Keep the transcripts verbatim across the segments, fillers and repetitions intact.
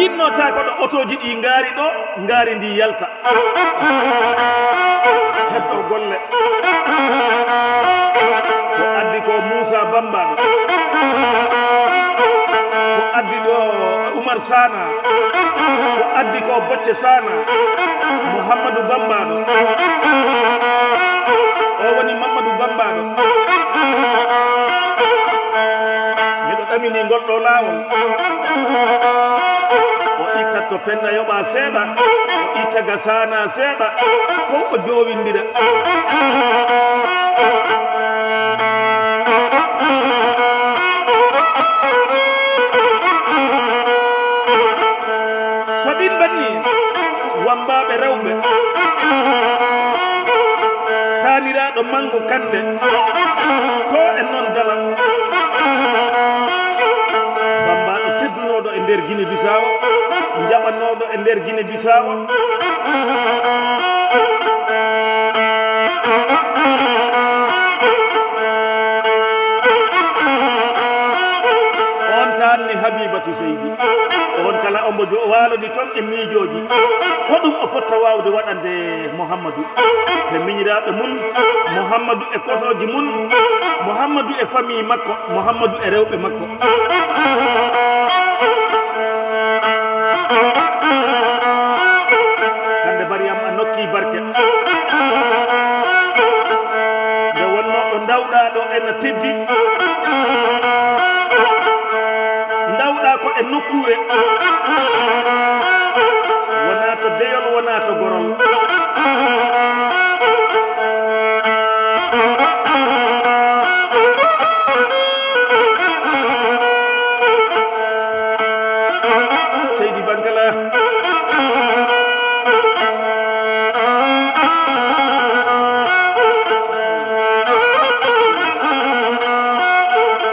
Innotaako ɗo otooji ɗi ngaari ɗo, ngaari ndi yalta. Heddo golle. Ko addi ko Muusa Bambaɗo. Ko addi ɗo Umar Sana. Ko addi ko Bocce Sana. Muhammadu Bambaɗo. O woni Mammadu Bambaɗo. Miɗo ɗamini ngol ɗo laawol. O ittat to Penda Yoɓa seeɗa, o itta ga Sana seeɗa, fof o jowindira. So ɗin ɓenni, wambaaɓe rewɓe, taaniraaɗo Manngo Kande, to en non Dala. Bambaɗo teddunooɗo e nder Gine Bisaawo, jaɓanooɗo e nder Gine Bisaawo. On taanni Habibatu Seydi. On kala ombo jo-, waalodi ton e miijooji. Ko ɗum o fotta waawde waɗande Muhammadu? E miñiraaɓe mun, Muhammadu e kosooji mun, Muhammadu e famille makko, Muhammadu e rewɓe makko. Hannde Bariyam a nokki barke. Nde wonno ɗo ndawɗaa ɗo ena teddi. Ndawɗaa ko e nokkuure. Wonaa to deyol, wonaa to gorol. Seydi Bankala.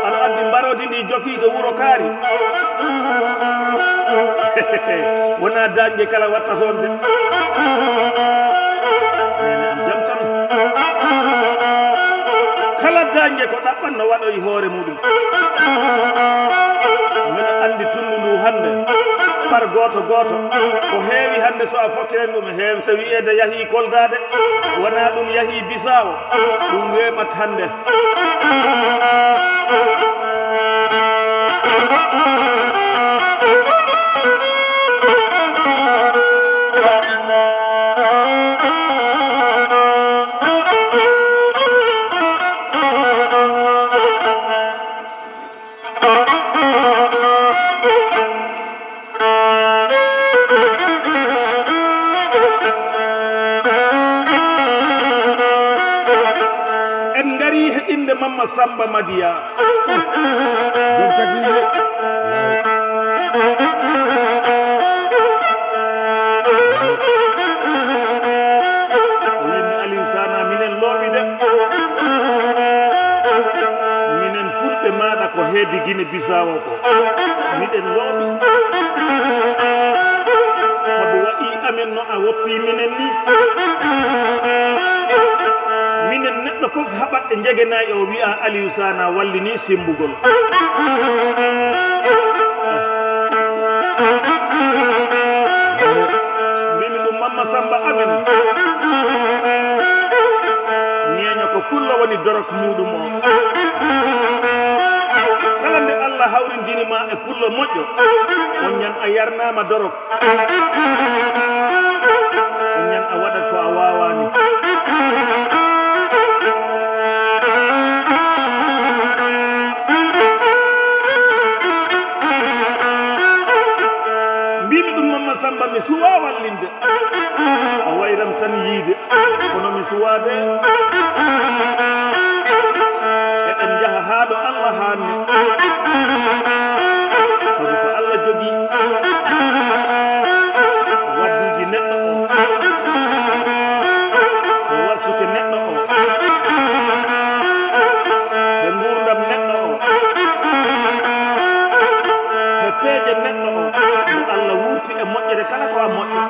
Aɗa anndi mbaroodi ndi jofi to wuro Kaari. Wonaa dañde kala watta toon de. Neene am jam tan. Kala dañde ko ɗaɓɓan no waɗoyi hoore muɗum. Mbeɗa anndi tunndu ndu hannde, par gooto gooto, ko heewi hannde so a fokkiren ɗum e heewta wiyeede yahii Kolda de, wonaa ɗum yahii Bisaawo, ɗum weeɓat hannde. En ngari he innde Mamma Samba Madiya. Ɗum tagi. O wi'mi Aliou Sana, minen looɓi de. Minen fulɓe maaɗa ko heedi Gine Bisaawo ko. Miɗen looɓi. Sabu waɗi amen no a woppi minen ni. Minen neɗɗo fof haɓat e njegenayi o wi'a Aliou Sana wallini simbugol. Mbimi ɗum Mamma Samba amen. Ñeeño ko pullo woni dorok muɗum o. Kala nde Allah hawrindini ma e pullo moƴƴo, on ñan a yarnama dorok. On ñan a waɗat ko a waawani. Mbimi ɗum Mamma Samba mi suwa wallinde. A wayram tan yiide. Kono mi suwaade. Eɗen njaha haa ɗo Allah haanni. Sabu ko Allah jogii. Wadduuji neɗɗo o. Ko warsuke neɗɗo o. E nguurndam neɗɗo o. E peeje neɗɗo o. Mo Allah wuurti e moƴƴere kala ko a moƴƴo.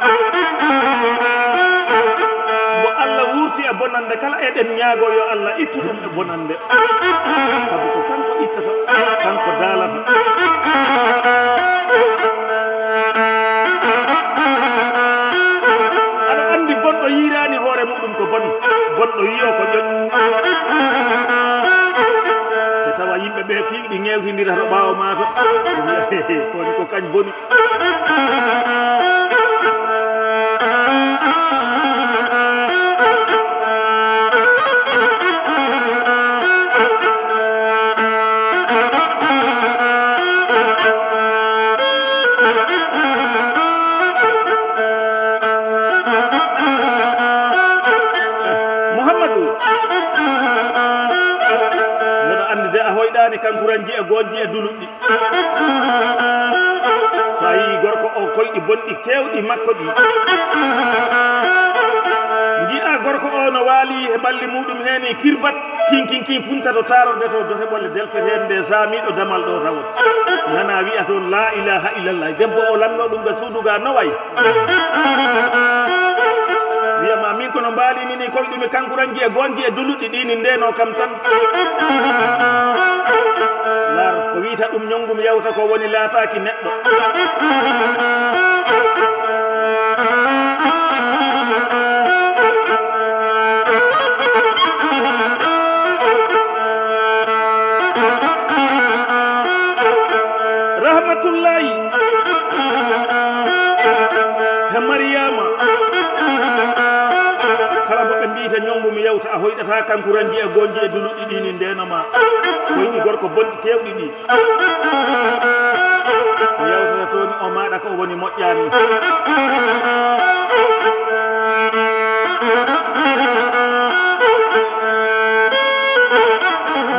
Mo Allah wuurti e bonannde kala, eɗen ñaago yo Allah ittu ɗum e bonannde. Sabu ko kanko ittata, kanko daalata. Daro ɓaawo maato. Koni ko kañ boni. Muhammadu, mboɗo anndi de a hoyɗaani kankuranji e goonji e duluɗɗi. So a yii gorko o, koyɗi bonɗi keewɗi makko ɗi. Nji'aa gorko o no waali he ɓalli muuɗum hee ni kirbat, kin, kin, kin, funta to taarorde to dote ɓolle delfeteende nde saamiiɗo damal ɗo tawon. Nana wi'a toon, "Laa ilaaha illallah." Debbo o lanno ɗum ga suudu ga no wayi. Wi'a ma, min kono mbaali mi ni koyɗumi kankuranji e goonji e duluɗɗi ɗi ni ndeno kam tan. Laar ko wi'ata ɗum ñonngum yawta ko woni laataaki neɗɗo. Rahmatullahi he Mariyaama. Kala mo ɓe mbiyata ñonngum yawta, a hoyɗata kankuranji e goonji e duluɗɗi ɗi ni ndeno ma. Koyɗi gorko bonɗi keewɗi ɗi. Ko yawtata toon o maaɗa ko woni moƴƴaani.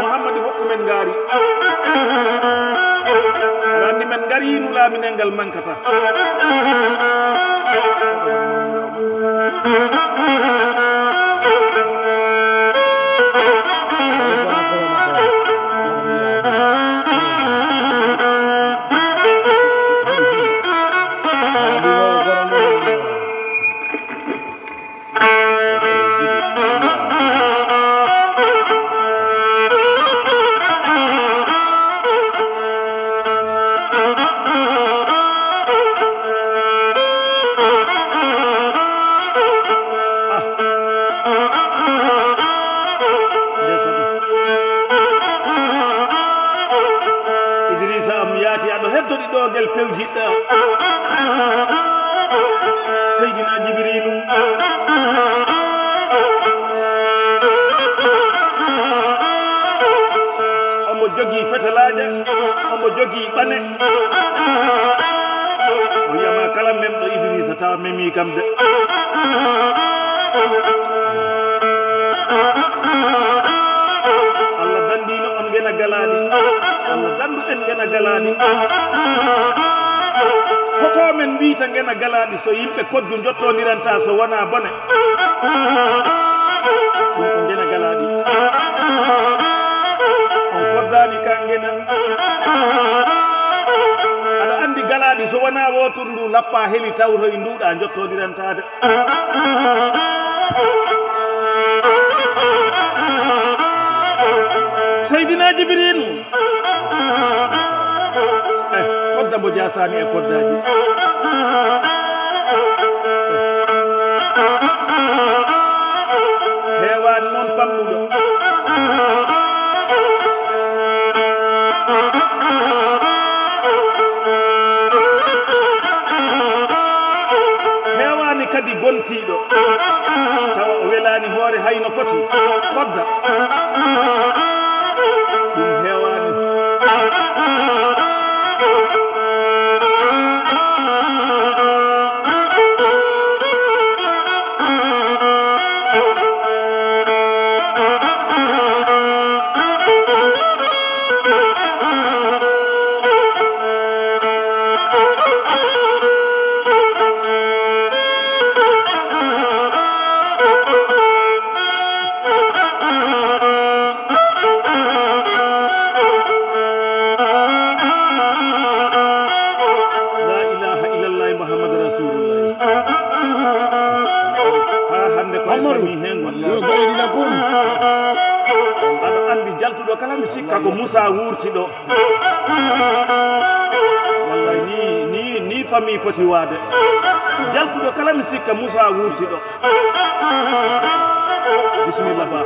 Muhammadu hokku men ngaari. Aɗa anndi men ngaari nulaaminel ngal mankata. Idrisa am yaati, aɗo heddo ɗo gel pewjidɗa. Seydina Jibrilu. Omo jogii fetelaaje, omo jogii ɓane. O wiyama kala memɗo Idrisa tawa memi kam de. Allah dandino on ngena galaɗi. Allah dandu en ngena galaɗi. Hoko men mbiyta ngena galaɗi so yimɓe koddu jottondiranta so wona bone. Ɗum ko ngena galaɗi. On koddani ka ngena. Aɗa andi galaɗi so wona wotur ndu lappa heli tawto e nduɗa jottondirantade. Seydina Jibrilu. Eh, kodda mbo jaasani e koddaaji. Heewaani noon pamɗuɗo. Heewaani kadi gontiiɗo. Tawa o welaani hoore hay no foti. Kodda. Ɗum heewaani. La ilaha illallah Muhammadu Rasulullah. Ha hande ko Ammaru, mi hengo. Yo gaye ɗiɗa gom. Aɗa andi jaltuɗo kala mi sikka ko Musa wurti ɗo. Wallahi ni, ni, ni famille foti waade. Jaltuɗo kala mi sikka Musa wurti ɗo. Bismillah ba.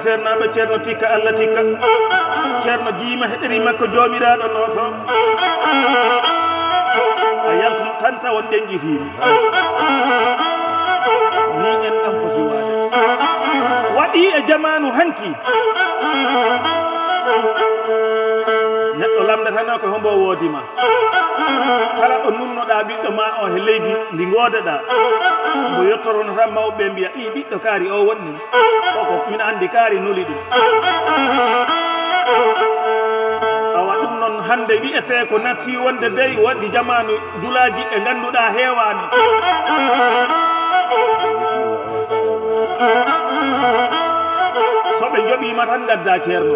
Seernaaɓe Ceerno Tikka, Allah Tikka. Ceerno Jiima heɗeri makko joomiraaɗo nooto. A yaltu tan taw on ɗenƴitiima. Ni en ɗam foti waade. Waɗi e jamaanu hanki. Neɗɗo lamndatano ko hombo woodi ma. Kala ɗo nunnoɗaa ɓiɗɗo ma o he leydi ndi ngoodeɗaa, mbo yottoronata mawɓe ɓe mbiya, "Ii, ɓiɗɗo kaari o wonni. O ko min anndi kaari nuli ɗum." Awa ɗum noon hannde wiyetee ko natti wonde dey waɗi jamaanu dulaaji ɗi ngannduɗaa heewaani. So ɓe njoɓiima tan ngaddaa ceerno.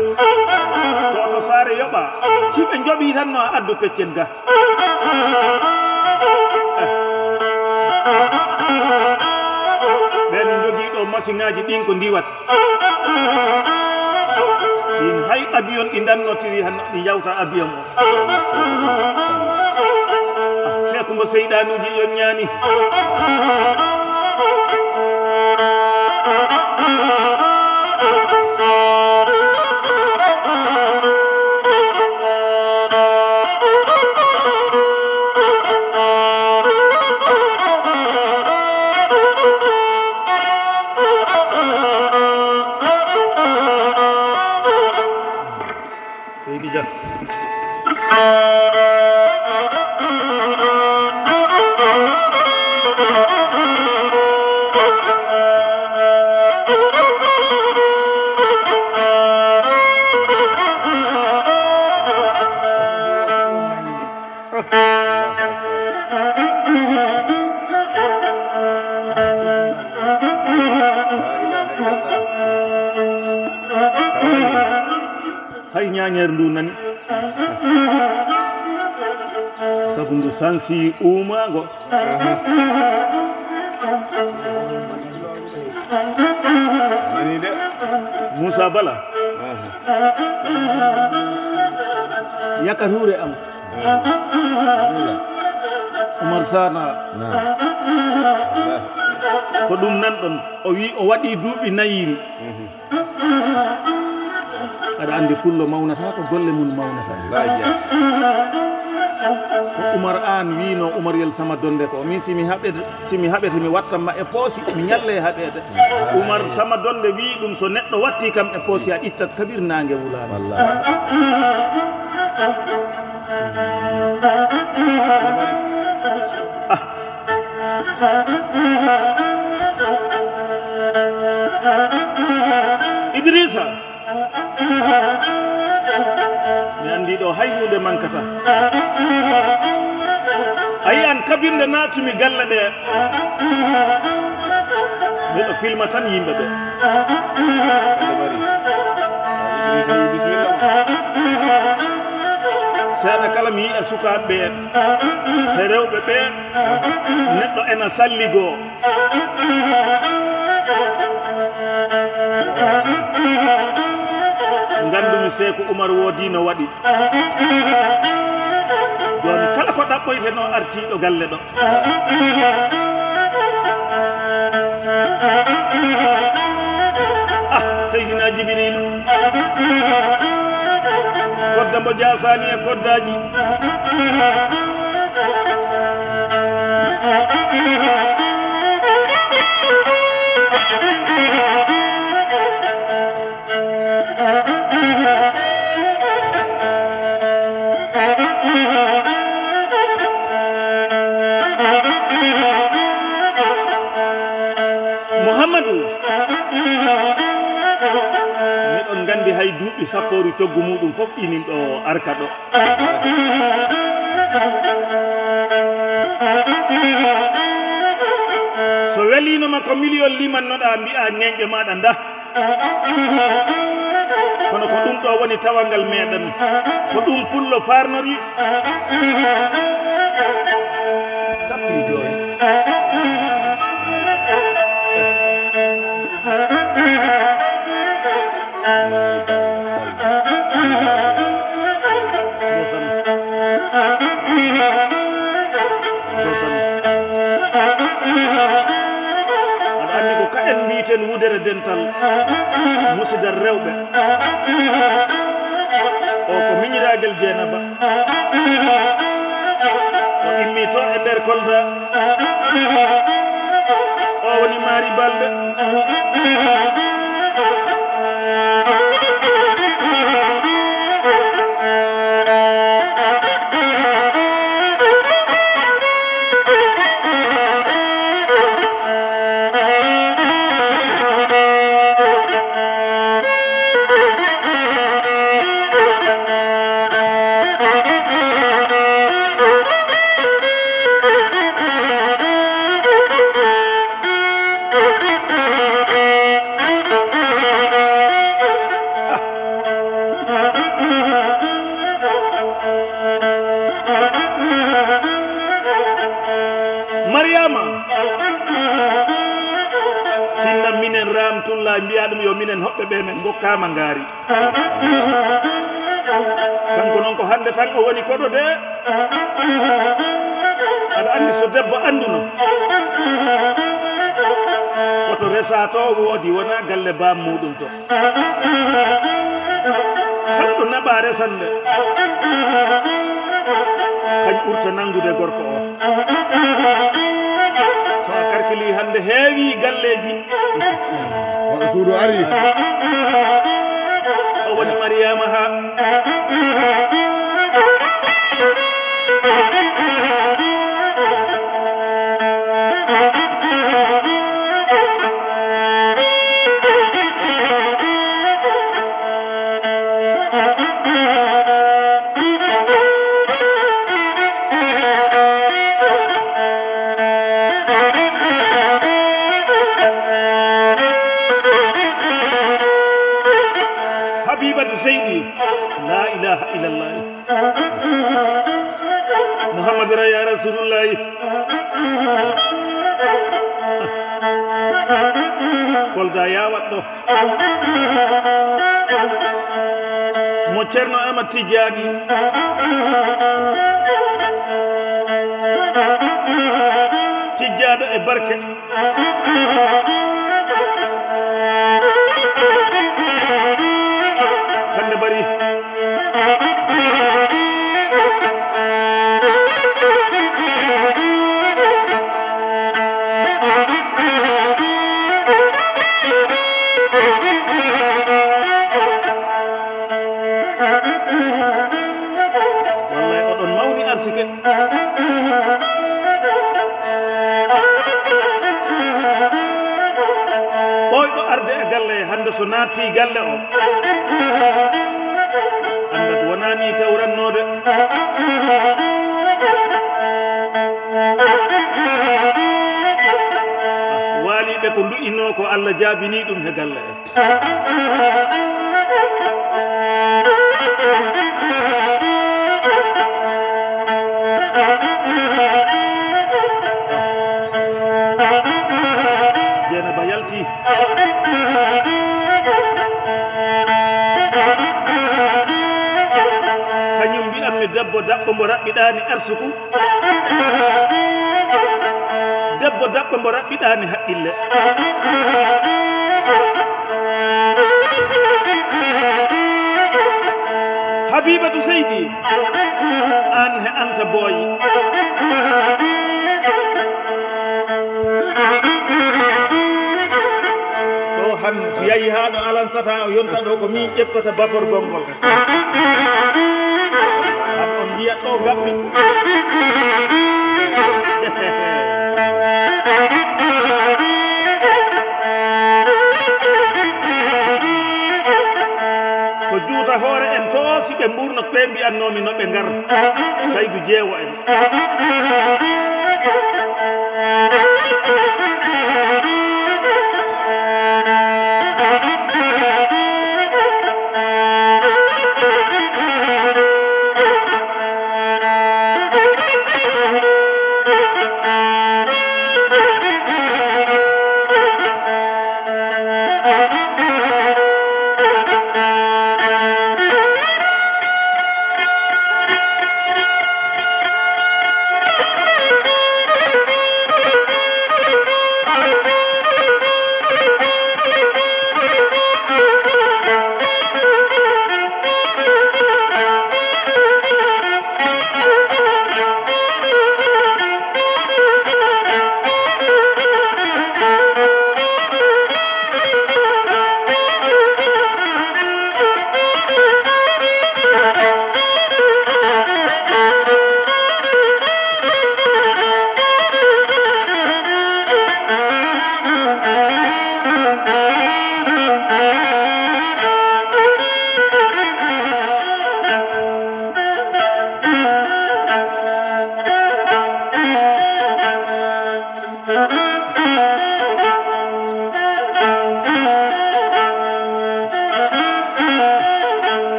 To to saare yoɓa. Si ɓe njoɓii tan no a addu peccen ga. Ɓeen njogii ɗo masiŋaaji ɗin ko ndiwat. Ɗin hay abiyon ɗi dannotiri han ɗi njawta abiyon o. Seeku mbo seydaanuuji ƴoññaani. Seydi Dia. Hay ñaañeer ndu nani. Sabu ndu sansi uumaango. Nani de. Moussa Bala. Yakatuure am. Bismillah. Oumar Sana. Naam. Ko ɗum nanɗon. O wi o waɗi duuɓi nayiri. Aɗa anndi pullo mawnata ko golle mum mawnata. Ko Umar Aan wiino Umar Yel Sama Donde ko min simi haɓete, simi haɓete mi wattan ma e poosi mi ñalle e haɓeede. Umar Sama Donde wii ɗum so neɗɗo watti kam e poosi a ittat kabir naange wulaani. Wallaahi. Ah. Idrissa, mi anndi ɗo hay huunde mankata. A yiyan kabinde naatumi galle ɗe. Miɗo filma tan yimɓe ɓe. Seeɗa kala mi yiya sukaaɓe ɓe, e rewɓe ɓe, neɗɗo ena salligoo. Nganndumi Seeku Umar woodii no waɗi. Jooni kala ko ɗaɓɓoytenoo artiiɗo galle ɗo. Ah, Seydina Jibriilu. Kodda mbo jaasaani e koddaaji. Muhammadu, miɗon nganndi hay duuɓi sappooru coggu muuɗum fof inin ɗo arka ɗo. So weliino ma ko miliyon limannoɗaa, mbi'aa ñeeñɓe maaɗa ndah. Kono ko ɗum ɗo woni tawangal meɗen. Ko ɗum pullo farnori. Tappiri jooni. Aɗa anndi ko ka en mbiyte En wudere dental musidal rewɓe. O ko miñiraagal Jeenaba. O immi to e nder Kolda. O woni Maari Balde. Mariama, tinna minen Ramtullahi, mbiya ɗum yo minen hoɓɓe ɓe, men ngokkaama ngaari. Kanko noon ko hannde tan o woni koɗo de. Aɗa anndi so debbo annduno, koto resa to woodi, wona galle baam muɗum to. Kala ɗo naɓa resande, kañ ɓurta nanngude gorko o. So a karkili hannde heewi galleeji. Hoɗo suudu ari. O woni Mariama ha. Habibatu Seydi. La ilaha illallah. Muhammad Raya Rasulullah. Kolda yawat ɗo. Mo Ceerno Amat Tijjaani, tijjaaɗo e barke. Kande bari. Wallay oɗon mawni arsike. Ɓooyɗo arde e galle, hannde so naatti galle o, anndat wonaa ni tawrannoo de. Waaliiɓe ko ndu'inoo ko, Allah jaabinii ɗum he galle. Jeenaba yalti. Kañum mbi'anmi debbo daɓɓo mbo raɓɓiɗaani arsuku. Debbo daɓɓo mbo raɓɓiɗaani haqqille. Habibatu Seydi, aan he Anta Boy. Ɗo han so yahi haa ɗo Alansata, o yonta ɗo ko min ƴeftata baforgol ngol. An on njiyat ɗo gabbi. Ko juuta hoore en to, si ɓe mburno, ɓe mbiyannoomi no ɓe ngar. Saydu Jeewo en.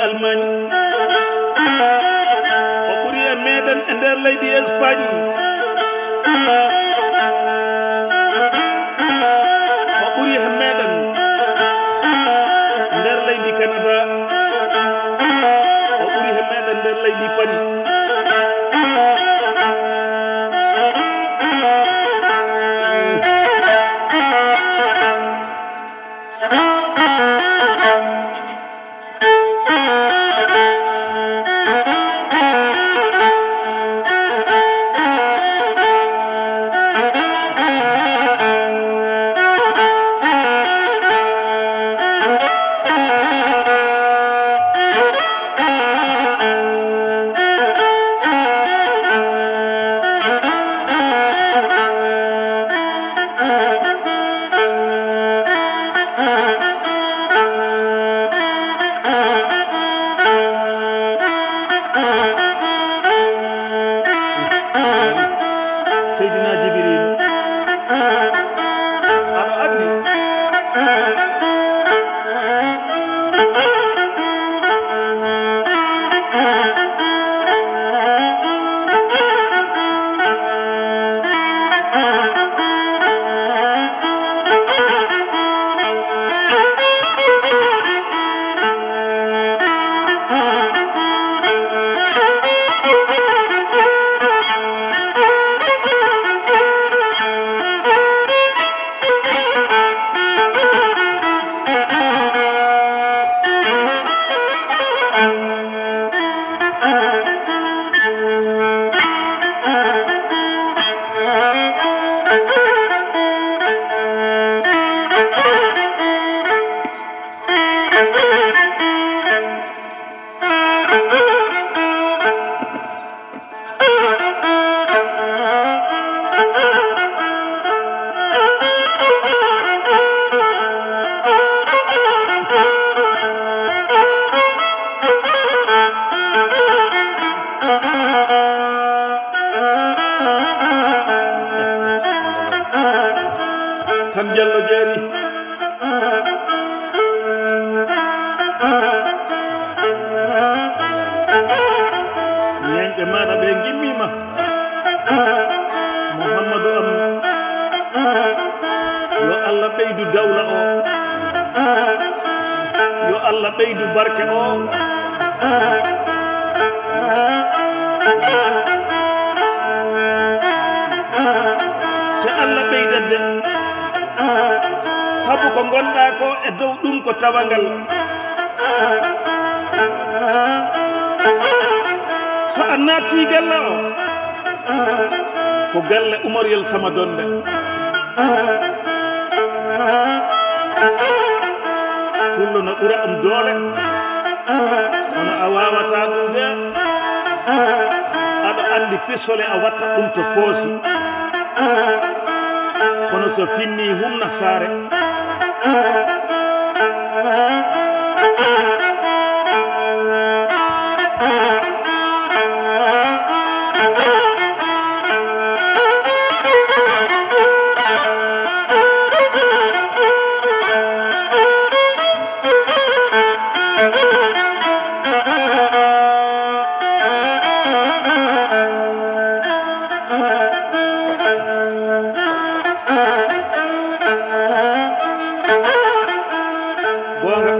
Allemagne. O ɓuri e meɗen e nder leydi Espagne. O ɓuri e meɗen nder leydi Canada. O ɓuri e meɗen nder leydi Paris. Seydina Jibril, aɗa anndi? Kan Jallo Jeeri. Ñeeñɓe maaɗa ɓe ngimmiima. Muhammadu am, yo Allah ɓeydu dawla o. Yo Allah ɓeydu barke o. Te Allah ɓeydande. Sabu ko ngonɗaa ko e dow ɗum ko tawangal. So a naati galle o, ko galle Umar Yel Sama Donde. Pullo no ɓura am doole, kono a waawataa ɗum de. Aɗa anndi pisole a watta ɗum to poosi. Kono so finni hunna saare. Goonga.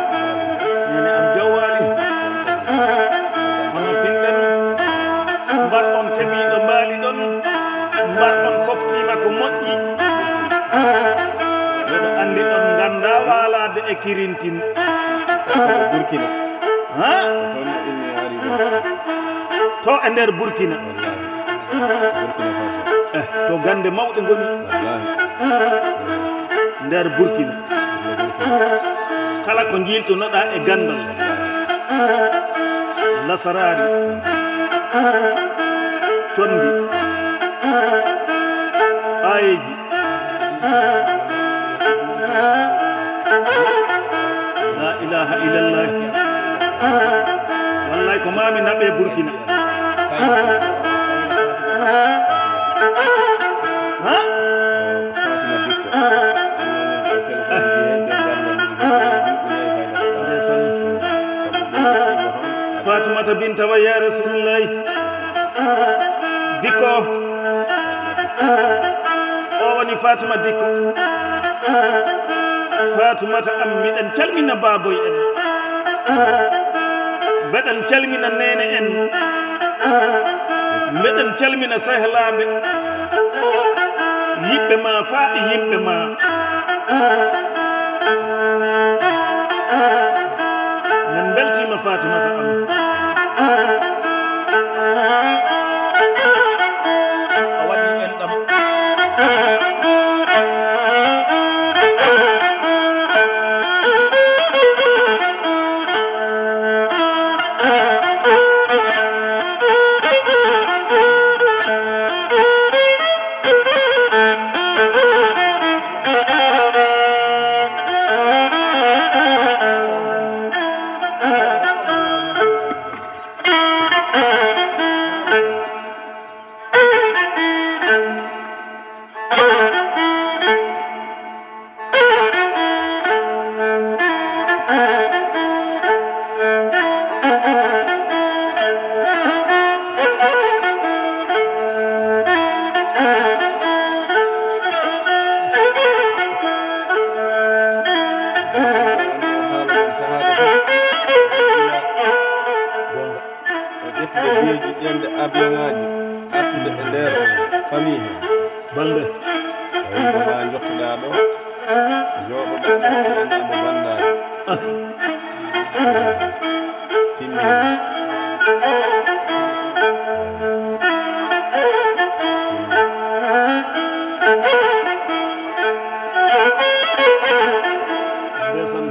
Neene am Jawwaali, hono pinɗen, mbar on keɓiiɗo mbaali ɗon, mbar on koftiima ko moƴƴi. Yoɗo anndi ɗon ngannda waalaade e kirintin. Burkina. Ha? Toon no inni yaari ɗum. To e nder Burkina. Burkina Faso. Eh, to gannde mawɗe ngoni. Wallaahi. Nder Burkina. Kala ko njiiltunoɗaa e ganndal, lasaraari, conndi, aayeeji, Ilallahi. Wallahi ko mami naɓe Burkina. Ha? Fatima Dikko. Ndeysaan. Fatimata Binta wa ya Rasulullahi. Dikko. O woni Fatima Dikko. Fatumata am, miɗen calmina baaboy en. Mbeɗen calmina neene en. Mbeɗen calmina sehlaaɓe. Yiɓɓe ma faa e yimɓe ma. Min mbeltiima Fatimata am. A waɗi en ɗam. O ƴetti ɓe biyeeji ƴeeŋde avion ŋaaji artude e nder famille he. Balde. Tawi ko ma njottoɗaa ɗo, njooɗoɗaa ɗo, wonaa mo banndaari. Timmi. Ndeysaan.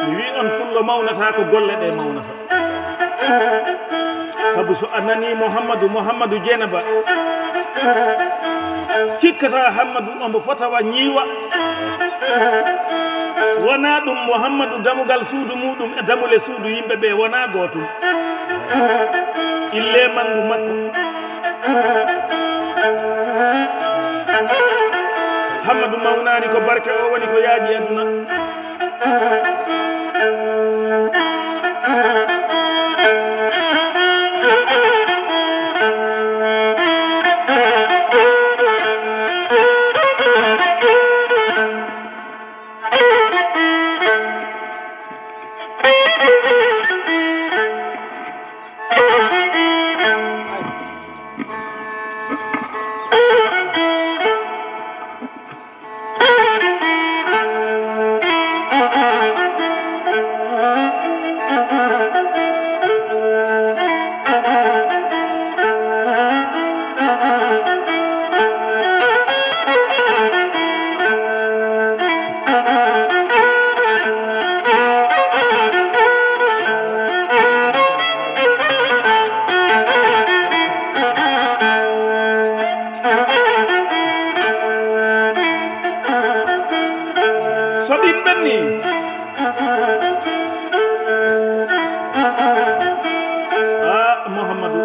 Mi wi on pullo mawnata ko golle ɗe mawnata. Sabu so a nani Muhammadu, Muhammadu Jeenaba, cikkata Hammadu omo fota wa ñiiwa. Wonaa ɗum Muhammadu damugal suudu muuɗum e damule suudu yimɓe ɓe wonaa gootum. Illee manngu makko. Hammadu mawnaani ko barke o woni ko yaaji aduna. So ɗin ɓenni, a Muhammadu.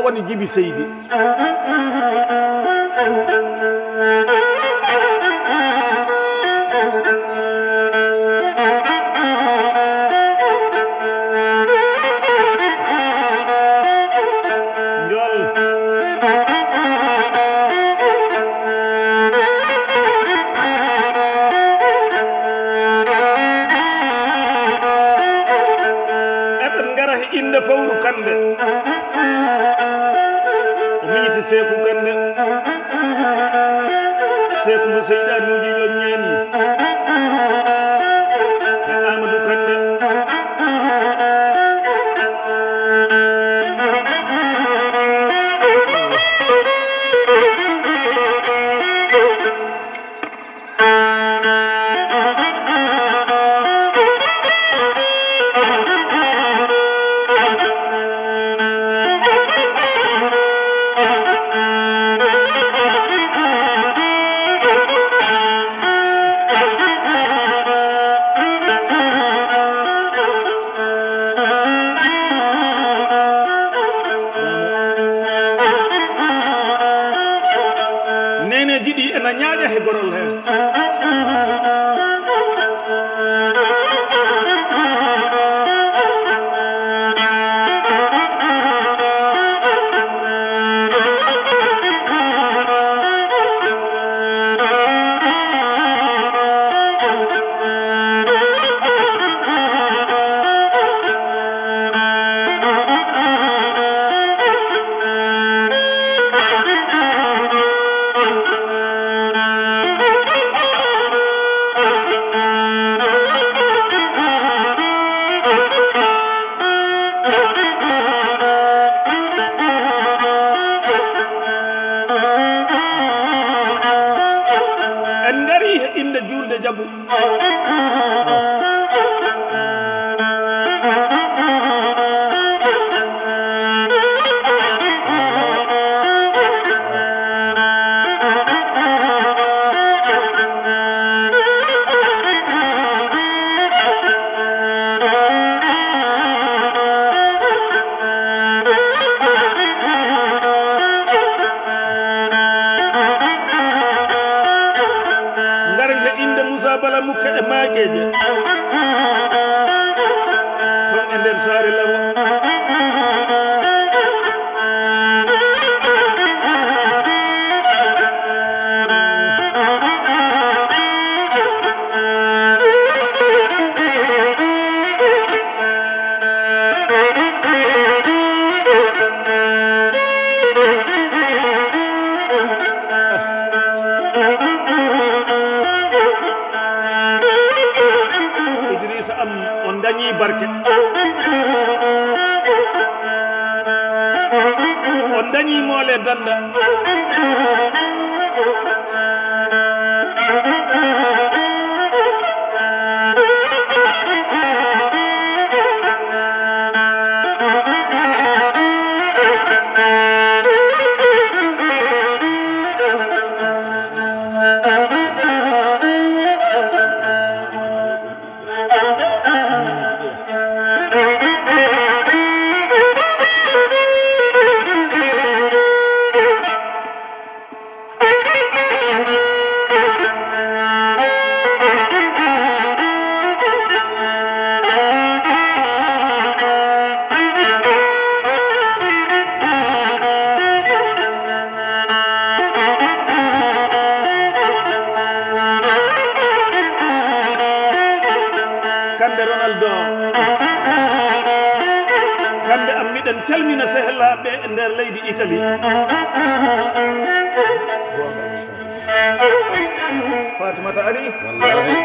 Woni Jibi Seydi. Njool. Eɗen ngara he innde fowru Kande. O miñiti Seeku Kande. Seeku mo Seydi Anuuji Ƴoƴ ñaani. E Aamadu Kande. Neeneeji ɗi ena ñaaƴa he gorol he. En ngari he innde juulde jabu. Ngaren he innde Muusa Bala Mukka e Maageeje. Toon e nder saare lawo. Idrissa Am, on dañi barke. On dañi moole danda. Kande Ronaldo. Kande am, miɗen calmina sehilaaɓe e nder leydi Italie. Fatumata ari. Wallahi.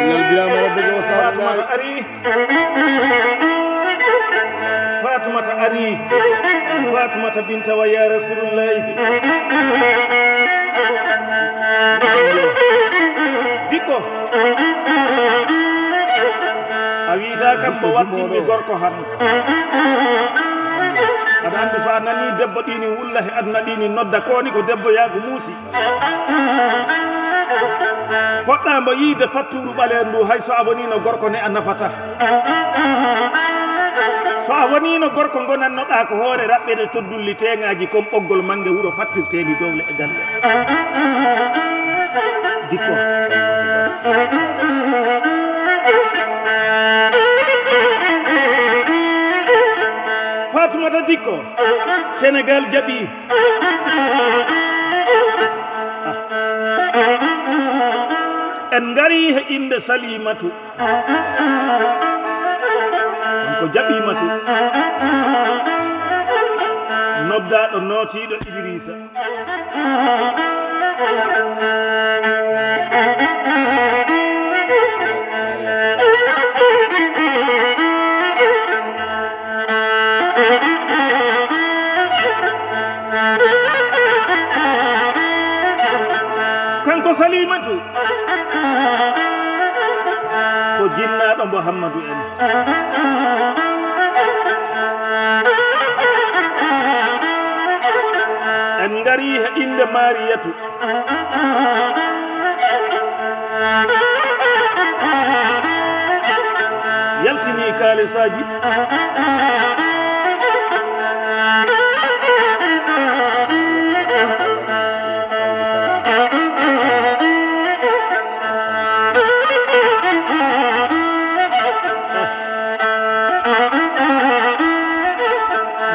Billal Birama Rabbe Jaw Saba Fatumata ari. Fatumata ari. Fatumata binta wa ya Rasulullahi. Dikko. A wiita kam mo wattinmi gorko han. Aɗa anndi so a nani debbo ɗini wulla he aduna ɗini nodda koni ko debbo yaago muusi. Poɗɗa mbo yiide fatturu ɓaleer ndu hay so a wonino gorko ne a nafata. To a woniino gorko ngonannoɗaa ko hoore raɓɓeede toddulli teeŋaaji kon ɓoggol mannge wuro fattirteeni dowle e galle. Dikko. Faatumata Dikko, Senegaal jaɓii. En ngarii he innde Salimatu. Kanko jaɓiima tu. Noddaaɗo nootiiɗo Idriisa. Kanko Salimatu ko jinnaaɗo mbo Hammadu en. En ngarii he innde Mariyatu. Yaltinii kaalisaaji.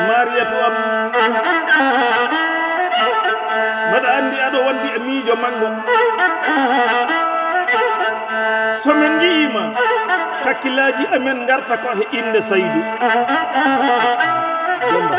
Mariyatu am, mbaɗa anndi aɗo wondi e miijo manngo. So min nji'ii ma, kakkillaaji amen ngarta ko he innde Saydu. Demba.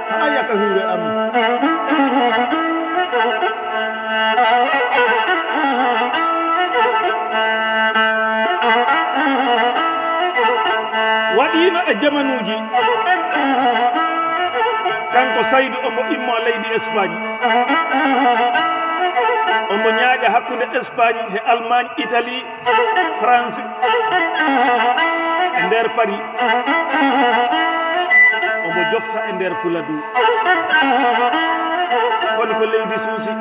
Haa yaka huure am. Waɗiino e jamanuuji. Kanko Saydu omo immoo leydi Espagne. Omo ñaaƴa hakkunde Espagne he Allemagne, Italie, France, e nder Paris. Omo jofta e nder Fuladu. Kono ko leydi suusi.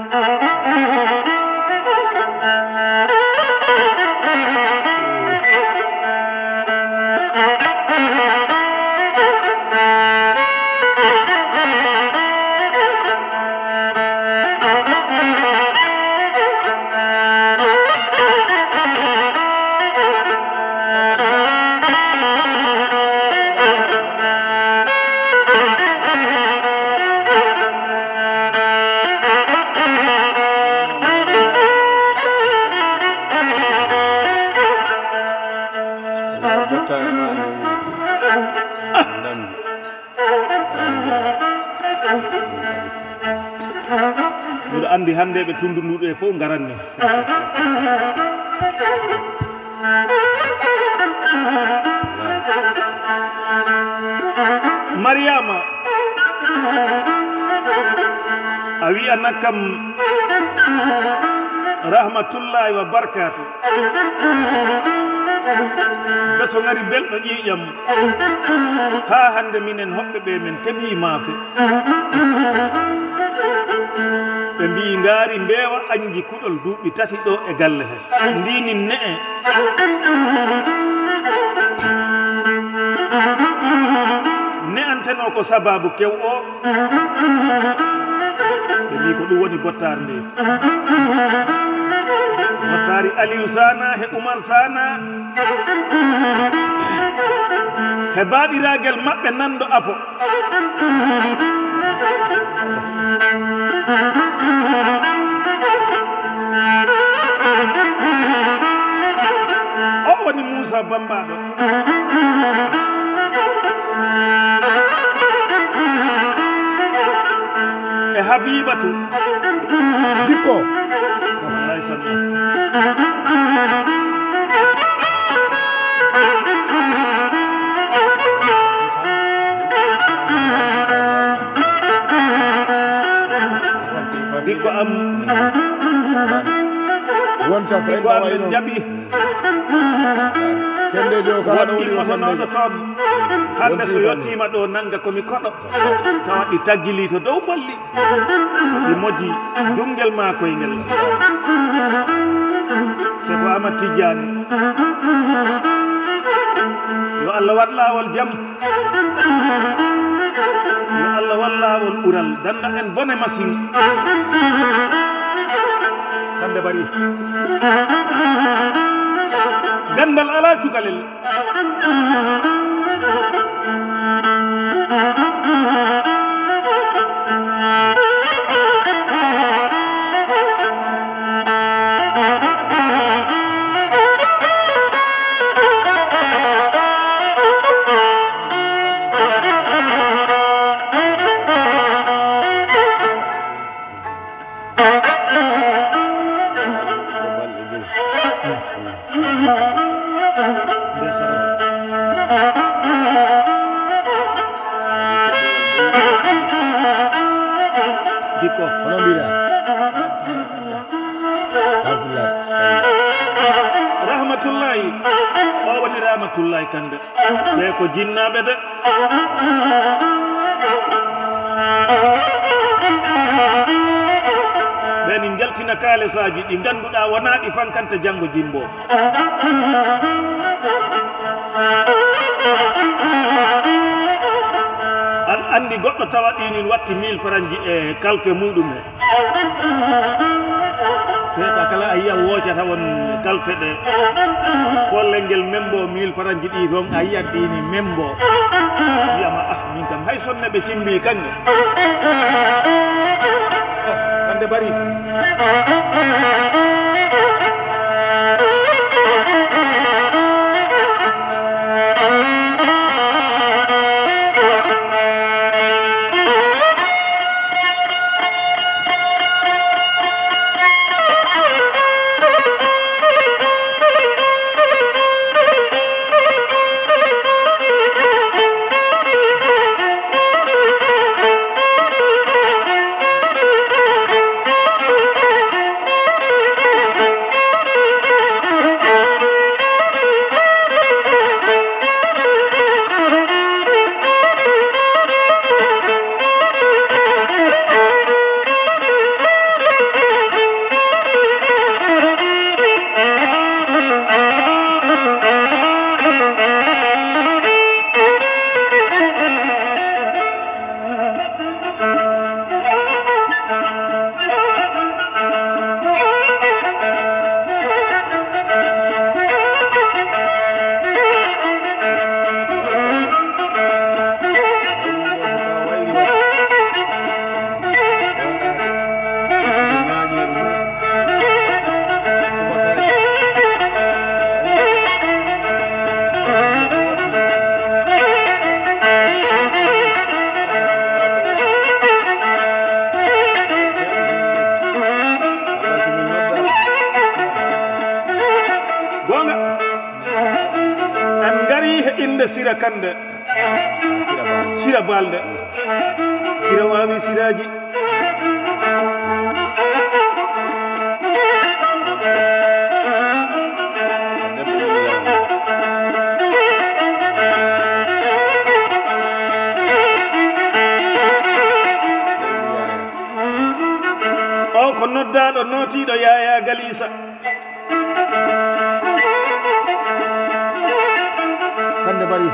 Mbiɗo anndi hannde ɓe tunndu ndu ɓe fof ngaranni. Mariama, a wi'ana kam rahmatullahi wa barkaatu. Beso ngari belɗo ƴiiƴam. Haa hannde minen hoɓɓe ɓe men keɓii maafe. Ɓe mbiyi ngaari mbeewa añji kuɗol duuɓi tati ɗo e galle he. Ndinin ne'e. Ne'antenoo ko sabaabu kew o. Ɓe mbiyi ko ɗum woni bottaari ndi. Bottaari Aliou Sana he Oumar Sana. He baaɗiragel maɓɓe nanndo afo. O Muusa Bambaɗo e Habibatu. Dikko. Wallaay sanna. Dikko am. Wonta ko en ɗawa e ɗon. Jaɓi. Kendejo kala ɗo woni o kendejo. Hannde so yottiima ɗo nannga ko mi koɗo. Tawa ɗi taggili to dow bolli. Ɗi moji dunngel maa koyngel. Se ko Amat Tijjaani. Yo Allah waɗ laawol jam. Yo Allah wallawol ɓural danda en bone masin. Kande bari. Gandal ala cukalel. Dikko. Hono mbiɗa? Abdullahi. Rahmatullahi. O woni Rahmatullahi Kande. Ɓe ko jinnaaɓe de. Ɓe ni njaltina kaalesaaji ɗi ngannduɗaa wonaa ɗi fankanta janngo jimbo. An anndi goɗɗo tawa ɗinin watti mille faranji e kalfe muɗum he. Seeɗa kala a yiya woocata won kalfe ɗe. Kollel ngel membo mille faranji ɗi toon a yiyat ɗini membo. Wiyama ah min kam hay sonne ɓe cimbi kanŋe. Kande bari. Goonga. En ngari he innde Sira Kande. Sira Balde. Sira waawi siraaji. O ko noddaaɗo nootiiɗo Yaayaa Galiisa. Kande bari.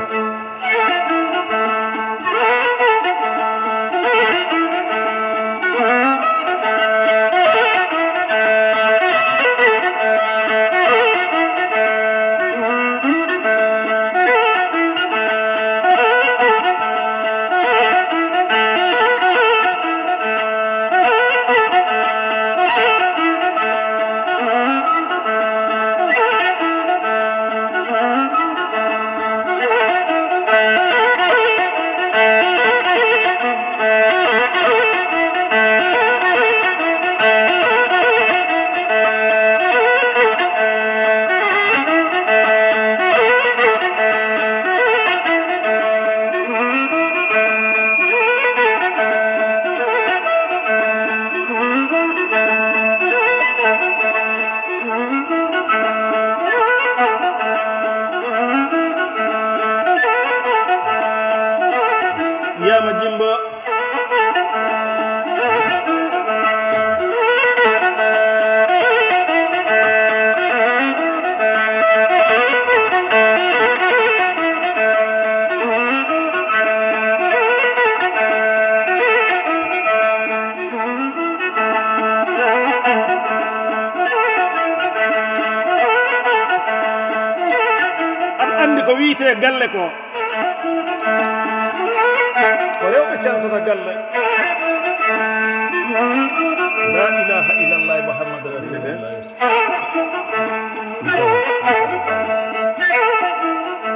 Yaama Jimbo. Aɗa anndi ko wiyetee galle ko? Ko rewɓe cansata galle. La ilaha illallah Muhammadu Rasulullah.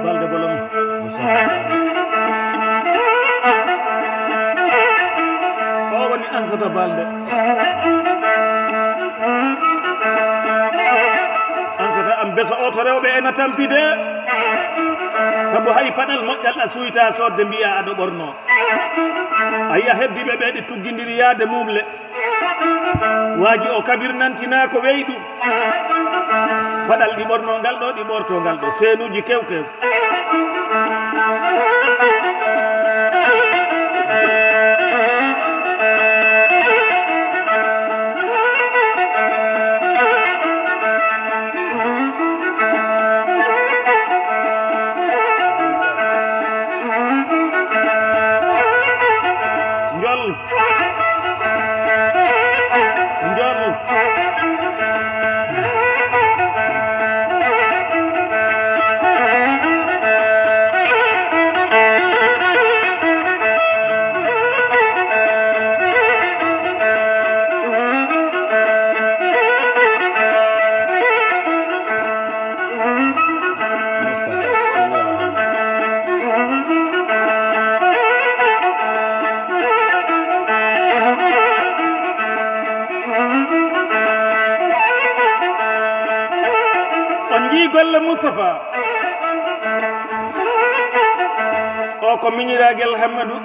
Balde bolom. O woni ansata balde. Ansata am besa o to rewɓe ena tampide. Sabu hay paɗal moƴƴal a suyta sodde mbiya aɗo ɓorno. A yiya heddiɓe ɓe ɗi tuggindiri yaade muumle. Waaji o kabir nantina ko weyɗu. Paɗal ɗi ɓorno ngal ɗo, ɗi ɓorto ngal ɗo. Seenuji kew kew. Njol. Njol. On njii golle Mustapha. O ko miñiraagel Hammadu.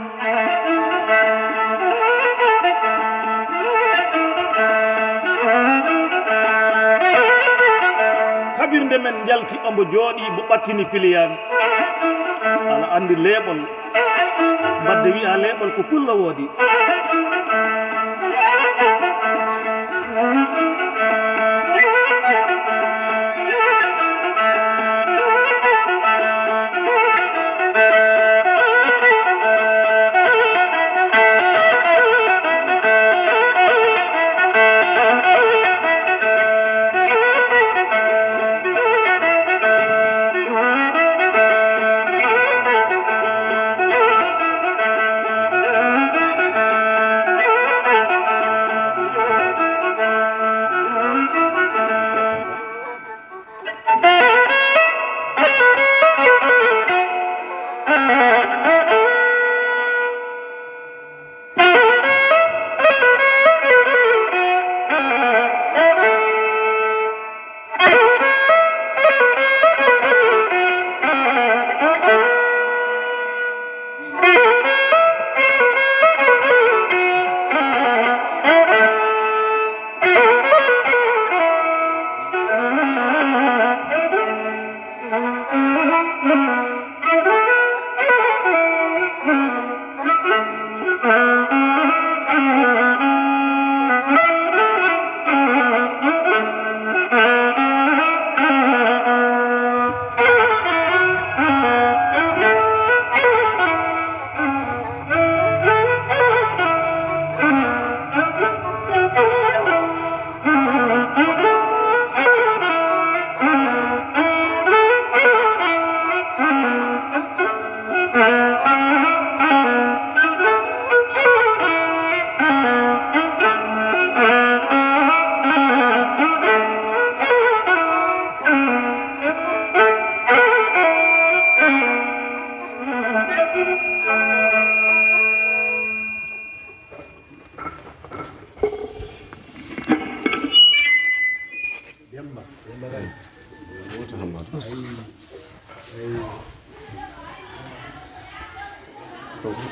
Kabirde men njalti, omo jooɗii, mo ɓattini piliyaan. Aɗa anndi leeɓol, mbadde wiya leeɓol ko pullo woodi.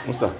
Musta.